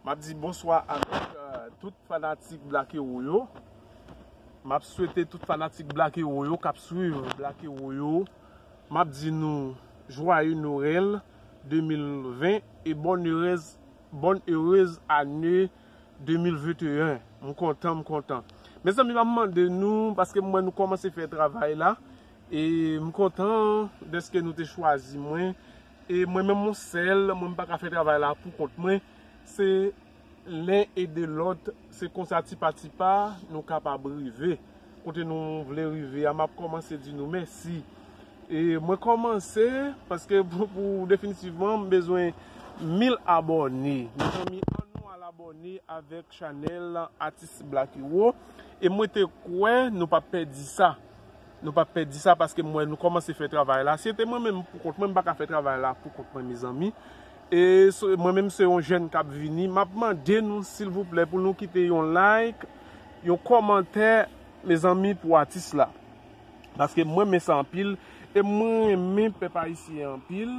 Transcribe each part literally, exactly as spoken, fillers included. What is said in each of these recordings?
M ap di bonswa avèk euh, tout fanatik Black Hero yo. M ap swete tout fanatik Black Hero yo k ap swiv Black Hero yo. M ap di nou jwaye Nwèl de mil ven e bonne heureuse, bonne heureuse année de mil venteyen. M kontan, m kontan. Mezanmi, m ap mande nou, paske m wè nou kòmanse fè travay la, e m kontan dèske nou te chwazi mwen. E mwen menm, yon sèl, mwen m pa ka fè travay la pou kont mwen. Se len ede lòt, se konsa ti pa ti pa nou kapab rive kote nou vle rive a. M ap kòmanse di nou mèsi. E mwen kòmanse paske pou, pou definitivman m bezwen mil abòne. Mezanmi, ann nou al abòne avèk chanèl Atis Black Hero. E mwen te kwè nou p ap pèdi sa. Nou p ap pèdi sa paske m wè nou kòmanse fè travay la. Si se te mwen menm pou kont mwen, m pa ka fè travay la pou kont mwen, mezanmi. E se- mwen menm se yon jèn k ap vini. M ap mande nou silvouplè pou nou kite yon like, yon kòmantè, mezanmi, pou atis la. Paske mwen renmen sa anpil. E mwen renmen pèp ayisyen anpil.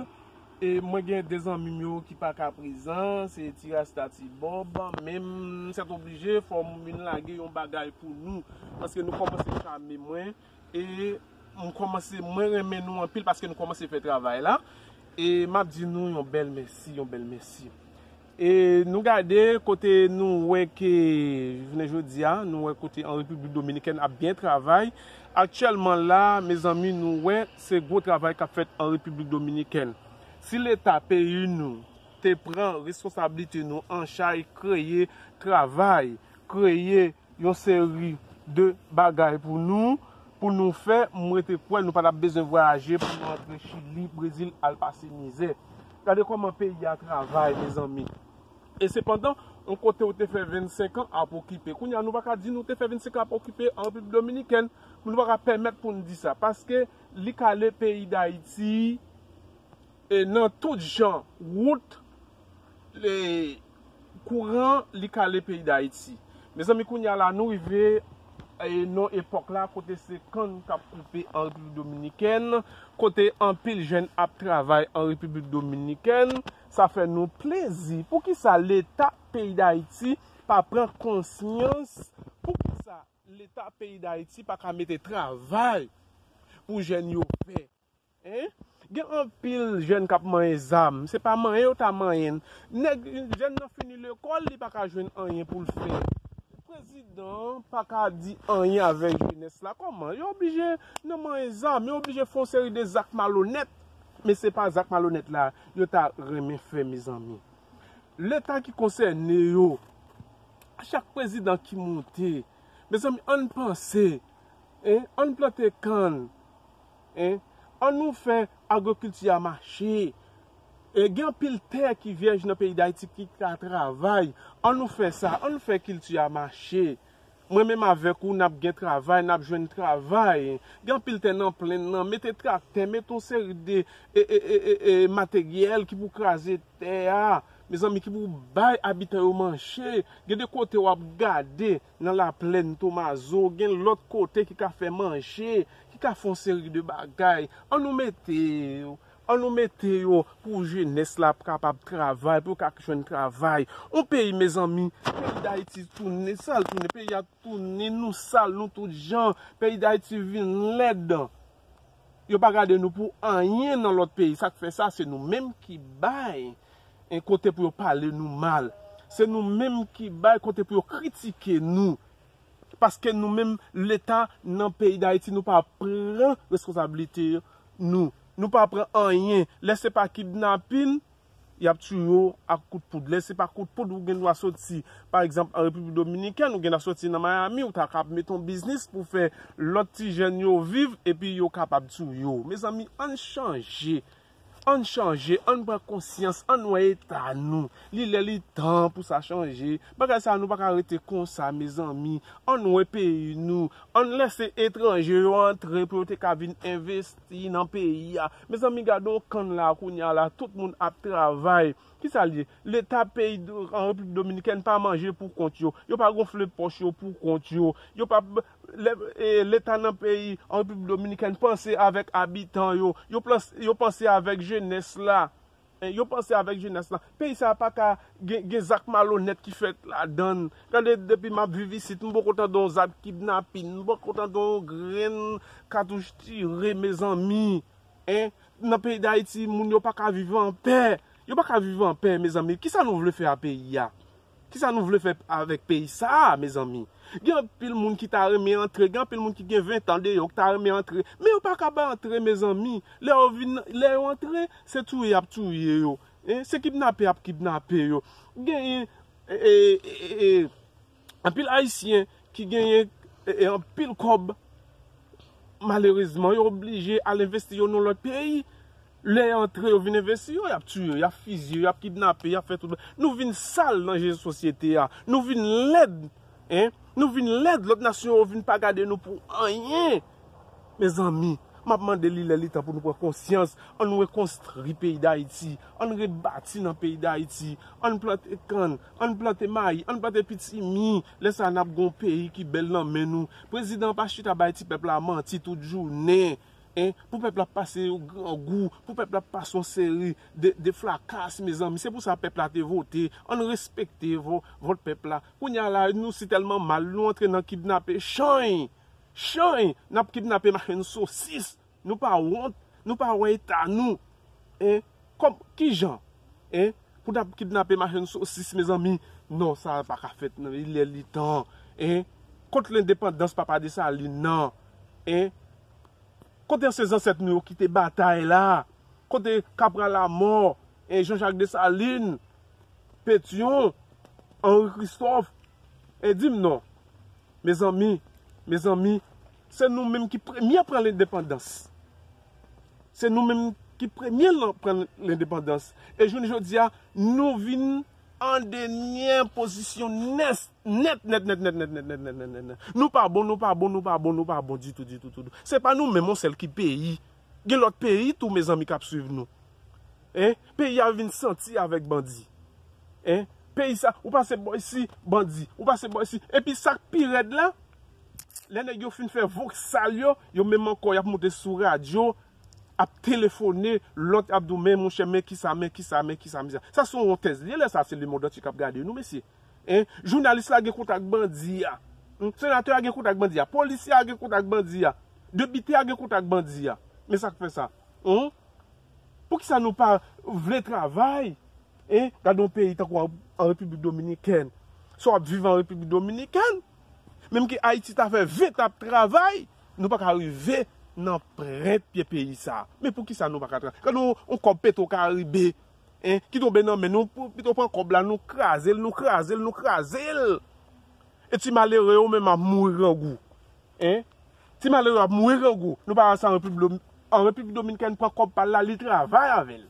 E mwen gen de zanmi m yo ki pa ka prezan, se Ti Rasta, Ti Bob. Men m sètoblije fò m vin lage yon bagay pou nou. Paske nou kòmanse chame mwen. E m kòmanse, mwen renmen nou anpil paske nou kòmanse fè travay la. E m ap di nou yon bèl mèsi, yon bèl mèsi. E nou gade kote nou wè ke jounen jodi a, nou wè kote an Repiblik Dominikèn ap byen travay. Aktyèlman la, mezanmi, nou wè se gwo travay k ap fèt an Repiblik Dominikèn. Si Leta peyi nou te pran responsablite nou an chay, kreye travay, kreye yon seri de bagay pou nou, pou nou fè, m rete kwè nou pa t ap bezwen vwayaje pou nou antre Chili, Brezil, al pase mizè. Gade kòman peyi a travay, mezanmi. E sepandan, yon kote ou te fè vennsenk an ap okipe. Kounye a, nou pa ka di nou te fè vennsenk an ap okipe an Repiblik Dominikèn, nou pa ka pèmèt pou n di sa, paske li kale peyi Dayiti e nan tout jan, wout, e, kouran, li kale peyi Dayiti. Mezanmi, kounye a la, nou rive e, nan epòk la kote se kann k ap koupe an Repiblik Dominikèn, kote anpil jèn ap travay an Repiblik Dominikèn. Sa fè nou plezi. Poukisa Leta peyi Dayiti pa pran konsyans? Poukisa Leta peyi Dayiti pa ka mete travay pou jèn yo fè? Hein? Gen anpil jèn k ap manyen zam. Se pa manyen yo ta manyen. Nèg, jèn nan fini lekòl, li pa ka jwenn anyen pou l fè. Prezidan an pa ka di anyen avèk jenès la. Kòman? Yo oblije nan manyen zam. Yo oblije fè yon seri de zak malonèt. Men se pa zak malonèt la yo ta renmen fè, mezanmi. Leta ki konsène yo, chak prezidan ki monte, mezanmi, ann panse, hein, ann plante kann, hein, ann nou fè agrikilti a mache. E gen anpil tè ki vyèj nan peyi Dayiti ki ka travay. Ann nou fè sa, ann nou fè kilti a mache. Mwen menm avèk ou, n ap gen travay, n ap jwenn travay. Gen anpil tè nan plenn nan, mete traktè, mete yon seri de e, e, e, e, e, materyèl ki pou kraze tè a, mezanmi, ki pou bay abitan yo manje. Gen de kote w ap gade nan laplèn Tomazo, gen lòt kote ki ka fè manje, ki ka fè yon seri de bagay. Ann nou mete yo, ann nou mete yo pou jenès la kapab travay, pou yo ka jwenn travay. Yon peyi, mezanmi, peyi Dayiti tounen sa l tounen, peyi a tounen, nou sal, nou tout jan, peyi Dayiti vin lèd. Yo pa gade nou pou anyen nan lòt peyi. Sa k fè sa, se nou menm ki bay, en, kote pou yo pale nou mal. Se nou menm ki bay kote pou yo kritike nou. Paske nou menm, Leta nan peyi Dayiti, nou pa pran responsablite nou. Nou pa pran anyen. Lè se pa kidnapin, y ap tiye w ak kout poud. Lè se pa kout poud, ou gen dwa soti, pa egzanp, an Repiblik Dominikèn, ou gen dwa soti nan Miami, ou ta kab mete yon biznis pou fè lòt ti jèn yo viv, epi yo kapab tiye w. Mezanmi, ann chanje. Ann chanje, ann pran konsyans, ann wè eta nou. Li lè, li tan pou sa chanje. Bagay sa, nou pa ka rete konsa, mezanmi. Ann wè peyi nou. Ann lèse etranje yo antre pou yo te ka vin envesti nan peyi a. Mezanmi, gade yon kann la, kounye a la, tout moun ap travay. Kisa l ye? Leta peyi do- an Repiblik Dominikèn pa manje pou kont yo. Yo pa gonfle pòch yo pou kont yo. Yo pa b- lè- e, Leta nan peyi an Repiblik Dominikèn panse avèk abitan yo. Yo plans- yo panse avèk jenès la. Yo panse avèk jenès la. Peyi sa a pa ka gen, gen zak malonèt ki fèt ladan l. Gade, depi m ap viv isit, m poko tande yon zak kidnapin, m poko tande yon grenn katouch tire, mezanmi. En, nan peyi Dayiti, moun yo pa ka viv anpè. Yo pa ka viv anpè, mezanmi. Kisa nou vle fè a peyi a? Kisa nou vle fè avèk peyi sa a, mezanmi? Gen anpil moun ki ta renmen antre, gen anpil moun ki gen ven tan deyò ki ta renmen antre, men yo pa ka pa antre, mezanmi. Lè yo vin, lè yo antre, se touye y ap touye yo. En, se kidnape y ap kidnape yo. Genyen, e, e, e, e, anpil Ayisyen ki genyen, e, e, anpil kòb, malerezman, yo oblije al envesti yo nan lòt peyi. Lè y antre, yo vin envesti yo, y ap tiye, y ap fizye, y ap kidnape, y ap fè tout. Nou vin sal nan je sosyete a. Nou vin lèd, en. Nou vin lèd, lòt nasyon yo vin pa gade nou pou anyen. Mezanmi, m ap mande li lè li tan pou nou pran konsyans. Ann rekonstwi peyi Dayiti. Ann rebati nan peyi Dayiti. Ann plante kann, ann plante mayi, ann plante pitimi. Lè sa a, n ap gen yon peyi ki bèl nan men nou. Prezidan an pa chita bay ti pèp la manti tout jounen. En, pou pèp la pase yon grangou, pou pèp la pase yon seri de, de frakas, mezanmi. Se pou sa pèp la te vote. Ann respekte vo-, vòt pèp la. Kounye a la, nou si tèlman mal, nou antre nan kidnape. Chany! Chany! N ap kidnape machann sosis. Nou pa wont, nou pa wè eta nou. En, kòm, kijan? En, pou n ap kidnape machann sosis, mezanmi. Non, sa pa ka fèt, non, li lè li tan. En, kot lendepandans papa Desalin nan? En, kote ansyen zansèt nou yo ki te batay la? Kote Kapral Lamò, e Jean-Jacques Dessalines, Pétion, Henri Christophe? E di m non. Mezanmi, mezanmi, se nou menm ki premye pran lendepandans. Se nou menm ki premye lan-, pran lendepandans. E jounen jodi a, nou vin an dènye pozisyon nèt, nèt, nèt, nèt. Nou pa bon, nou pa bon, nou pa bon, nou pa bon ditou, ditou, ditou. Se pa nou menm yon sèl ki peyi. Gen lòt peyi tou, mezanmi, k ap swiv nou. En? Peyi a vin santi avèk bandi. En? Peyi sa, ou pase bò isi, bandi. Ou pase bò isi. Epi sa k pi rèd la, lè nèg yo fin fè vokal yo, yo menm ankò, y ap monte sou radyo, ap telefone, lòt ap di w, men monchè, men kisa, men kisa, men kisa, men kisa. Sa se yon wontèz li ye, lè sa se lemonn antye k ap gade nou, mesye. En? Jounalis la gen kontak bandi a. Hmm? Senatè a gen kontak bandi a. Polisye a gen kontak bandi a. Depite a gen kontak bandi a. Men sa k fè sa? Hmm? Poukisa nou pa vle travay? En? Gade yon peyi tankou an, an Repiblik Dominikèn. Si w ap viv an Repiblik Dominikèn, menm ke Ayiti ta fè ven tan ap travay, nou pa ka rive nan pwent pye peyi sa. Men poukisa nou pa ka travay? Gade yon, yon kòb Petro Karibe, en, ki tonbe nan men nou, pou, pito pran kòb la, nou kraze l, nou kraze l, nou kraze l. E ti malere yo menm ap mouri grangou. En? Ti malere ap mouri grangou. Nou pa wè sa an Repiblik Domi-, an Repiblik Dominikèn pran kòb pa l la, li travay avè l.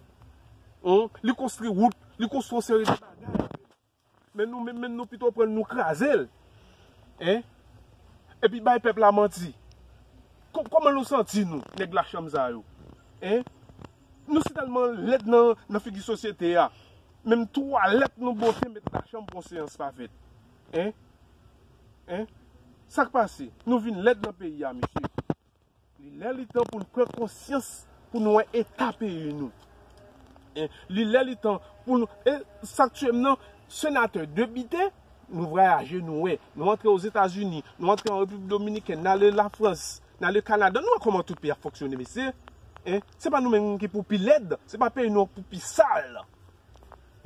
En? Li konstwi wout, li konstwi yon seri de bagay avè l. Men nou menm, men nou pito pran l, nou kraze l. En? Epi bay pèp la manti. Kò-, kòman nou santi nou, nèg lachanm sa yo? En? Nou si tèlman lèd nan, nan figi sosyete a. Menm twalèt nou bwote met lachanm pou yon seyans pa fèt. En? En? Sa k pase? Nou vin lèd nan peyi a, mesye. Li lè li tan pou n pran konsyans, pou n wè eta peyi nou. En? Li lè li tan pou nou, e sa k tye m nan, senatè, depite, nou vwayaje, nou wè. Nou antre Ozetazini, nou antre an Repiblik Dominikèn, n ale Lafrans, n ale Kanada, nou wè kòman tout peyi ap fonksyone, mesye. En? Se pa nou menm ki pou pi lèd, se pa peyi nou an pou pi sal.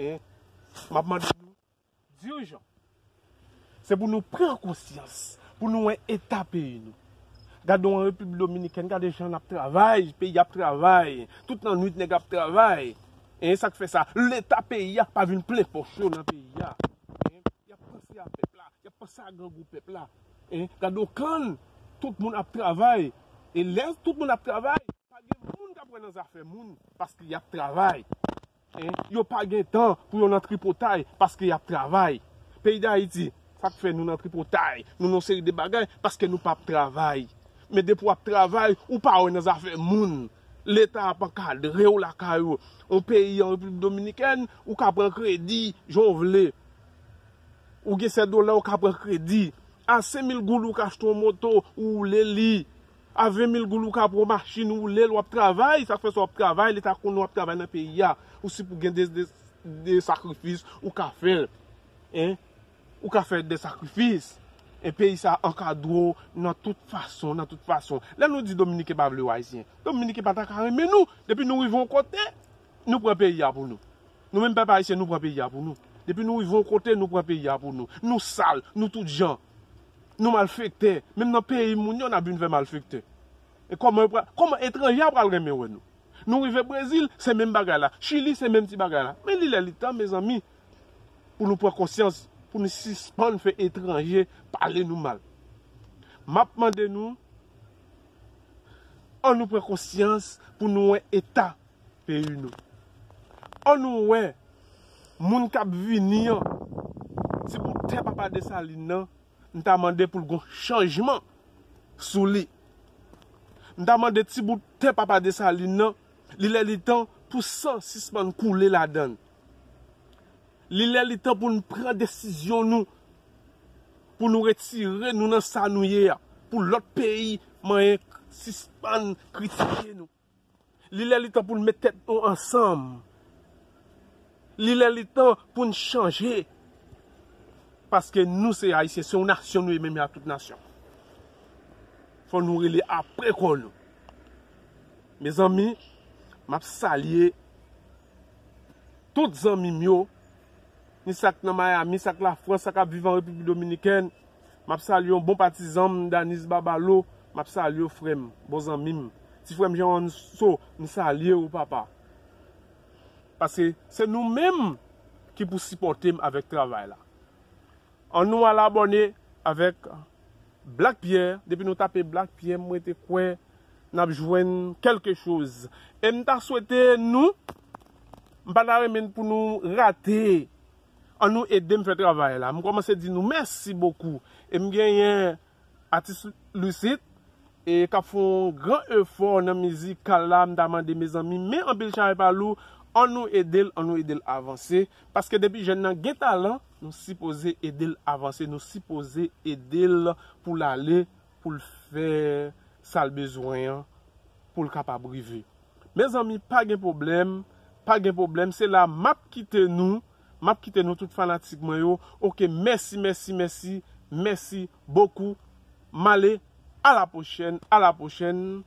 En? M ap mande nou, dirijan, se pou nou pran konsyans, pou nou wè eta peyi nou. Gade yon Repiblik Dominikèn, gade jan n ap travay, peyi ap travay, tout nan nwit nèg ap travay. E sa k fè sa, Leta peyi a pa vin plen pòch yo nan peyi a. Y ap panse a pèp la, y ap panse a grangou pèp la. E gade yon kann, tout moun ap travay. E lè tout moun ap travay, pa gen moun k ap wè nan zafè moun, paske y ap travay. En, yo pa gen tan pou yo nan tripotay paske y ap travay. Peyi Dayiti, sa k fè nou nan tripotay, nou nan yon seri de bagay, paske nou p ap travay. Men depi w ap travay, ou pa wè nan zafè moun. Leta ap ankadre w lakay ou. Yon peyi an Repiblik Dominikèn, ou ka pran kredi, jan w vle. Ou gen sèt dola, ou ka pran kredi. A senk mil goud, ou ka achte yon moto, ou woule li. A ven mil goud ou ka pran machin, ou woule l, w ap travay, sa k fè sa w ap travay, Leta konnen w ap travay nan peyi a. Ou si pou gen de, de, de sakrifis, ou ka fè l. Hein? Ou ka fè de sakrifis. E peyi sa ankadre w nan tout fason, nan tout fason. Lè nou di Dominiken pa vle w Ayisyen, Dominiken pa ta ka renmen nou. Depi nou rive yon kote, nou pran peyi a pou nou. Nou menm pèp ayisyen, nou pran peyi a pou nou. Depi nou rive yon kote, nou pran peyi a pou nou. Nou sal, nou tout jan. Nou malfektè. Menm nan peyi moun yo, n ap vin fè malfektè. E kòman yo pral, kòman etranje a pral renmen wè nou? Nou rive Brezil, se menm bagay la. Chili, se menm ti bagay la. Men li lè li tan, mezanmi, pou nou pran konsyans, pou nou sispann fè etranje pale nou mal. M ap mande nou, ann nou pran konsyans pou nou wè eta peyi nou. Ann nou wè moun k ap vini an, ti bout tè Papa Desalin nan, m ta mande pou l gon chanjman sou li. M ta mande ti bout tè Papa Desalin nan, li lè li tan pou san sispann koule ladan l. Li lè li tan pou n pran desizyon nou, pou nou retire nou nan sa nou ye a, pou lòt peyi manyen sispann kritike nou. Li lè li tan pou n met tèt nou ansanm. Li lè li tan pou n chanje. Paske nou se Ayisyen, se yon nasyon nou ye menm jan ak tout nasyon. Fò nou rele apre kò nou. Mezanmi, m ap salye tout zanmi m yo, ni sa k nan Miami, sa k Lafrans, sa k ap viv an Repiblik Dominikèn. M ap salye yon bon patizan m, Danis Babalo. M ap salye w, frè m, bon zanmi m. Ti frè m Jean Anso, m salye w, papa. Paske se nou menm ki pou sipòte m avèk travay la. Ann nou al abòne avèk Black Pierre. Depi nou tape Black Pierre, m rete kwè n ap jwenn kèlke choz. E m ta swete nou, m pa ta renmen pou nou rate. Ann nou ede m fè travay la. M kòmanse di nou mèsi bokou. E m genyen atis Lucide, e k ap fè yon gran efò nan mizikal la, m ta mande mezanmi, men anpil chay pa lou, ann nou ede l, ann nou ede l avanse. Paske depi jèn nan gen talan, nou sipoze ede l avanse, nou sipoze ede l pou l ale, pou l fè sa l bezwen an, pou l kapab rive. Mezanmi, pa gen pwoblèm, pa gen pwoblèm, se la m ap kite nou, m ap kite nou tout fanatik mwen yo. Oke, mèsi, mèsi, mèsi, mèsi bokou. M ale, a la pwochèn, a la pwochèn.